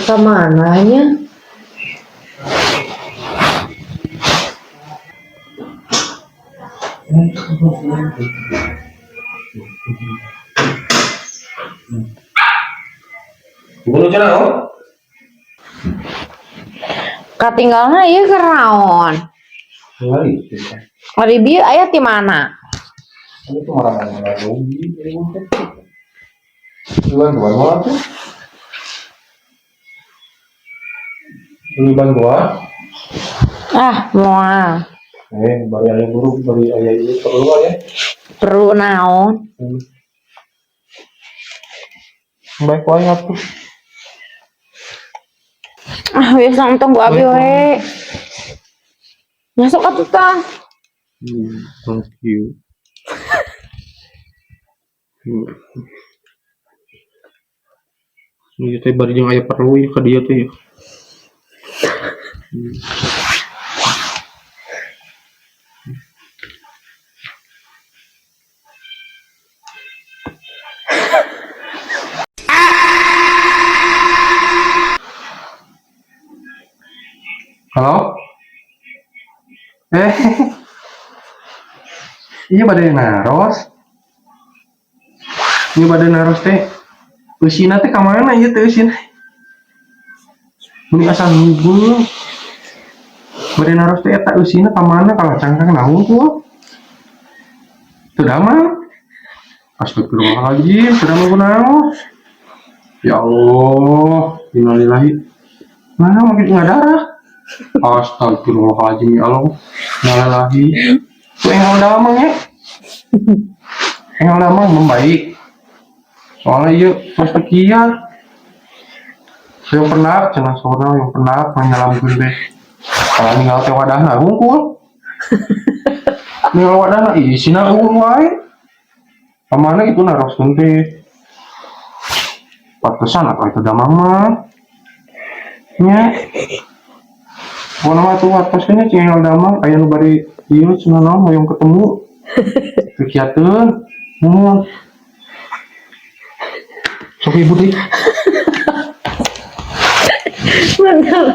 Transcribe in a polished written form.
Ka mana nya? Bunuh cenah, oh. Katinggalna ieu keur naon? Kembali. Ari bieu aya ti mana? Ini tuh orang yang rugi. Bantuan mau tuh? Ini bantuan? Ah, moal. Eh, bari aya buruk, bari aya ieu perlu ya. Perlu naon? Baik wae atuh. Ah, biasa entong ku abi we. Masuk atuh tah. Thank you. Ieu teh bari jeung aya perlu ya ka dieu teh ya. Halo? Eh, iya bade naros. Iya bade naros teh. Eusina teh ka mana ieu teh eusina? Meni asa nunggu. Bade naros teh eta eusina ka mana kalacangkang naon ku? Teu damang. Astagfirullahaladzim, teu damang kunaon? Ya Allah, innalillahi. Mana makin ngadarah? Astagfirullahaladzim, ya Allah. Innalillahi. Tuh enggal damang ya. Enggal damang membaik. Soalnya ieu pas kieu. Yang pernah cenah sora yang pernah menyalamkeun teh. Kalau ninggal teh wadahna hungkul. Ninggal wadahna isina euweuh wae. Kamana itu naroskeun teh. Pantesan atuh itu damang mah. Nya. Pokona mah atuh wartoskeun nya cing enggal damang aya nu bari ieu cenah naon hoyong ketemu. Teu kiateun. Muhun. Sok ibu deui. Bener.